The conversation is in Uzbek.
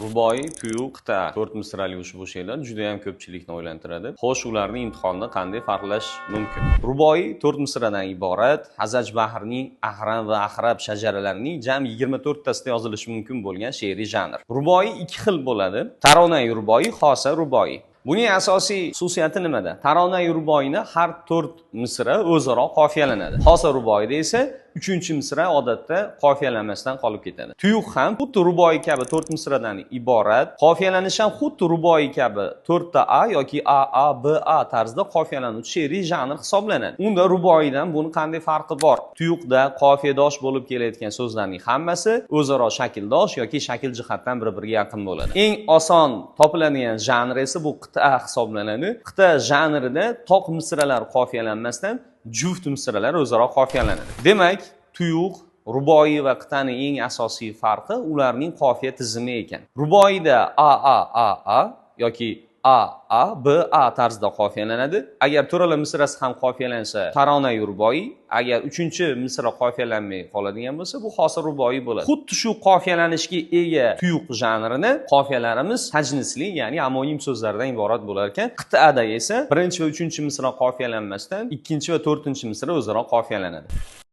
Ruboiy, tuyuq, qit'a to'rt misrali ushbu she'rlar juda ham ko'pchilikni o'ylantiradi. Xo'sh, ularni imtihonda qanday farqlash mumkin? Ruboiy to'rt misradan iborat, Hazaj bahrining Ahram va Ahrab shajaralarining jami 24 tasida yozilishi mumkin bo'lgan she'riy janr. Ruboiy ikki xil bo'ladi: taronai ruboiy, xosa ruboiy. Buning asosiy xususiyati nimada? Taronai ruboiyni har to'rt misra o'zaro qofiyalanadi. Xosa ruboiyda esa uchinchi misra odatda qofiyalanmasdan qolib ketadi. Tuyuq ham xuddi ruboiy kabi to'rt misradan iborat. Qofiyalanish ham xuddi ruboiy kabi to'rtta a yoki a a b a tarzida qofiyalanuvchi she'riy janr hisoblanadi. Unda ruboiydan buni qanday farqi bor? Tuyuqda qofiyadosh bo'lib kelayotgan so'zlarning hammasi o'zaro shakldosh yoki shakl jihatdan bir-biriga yaqin bo'ladi. Eng oson topiladigan janr esa bu qit'a hisoblanadi. Qit'a janrida toq misralar qofiyalanmasdan, juft misralar o'zaro qofiyalanadi. Demak, tuyuq, ruboiy va qit'aning eng asosiy farqi ularning qofiya tizimi ekan. Ruboiyda a a a a yoki a a b a tarzida qofiyalanadi. Agar to'rala misrasi ham qofiyalansa, taronai ruboiy, agar uchinchi misra qofiyalanmay qoladigan bo'lsa, bu xosa ruboiy bo'ladi. Xuddi shu qofiyalanishga ega tuyuq janrini qofiyalarimiz tajnisli, ya'ni amonim so'zlardan iborat bo'lar ekan. Qit'ada esa birinchi va uchinchi misra qofiyalanmasdan, ikkinchi va to'rtinchi misra o'zaro qofiyalanadi.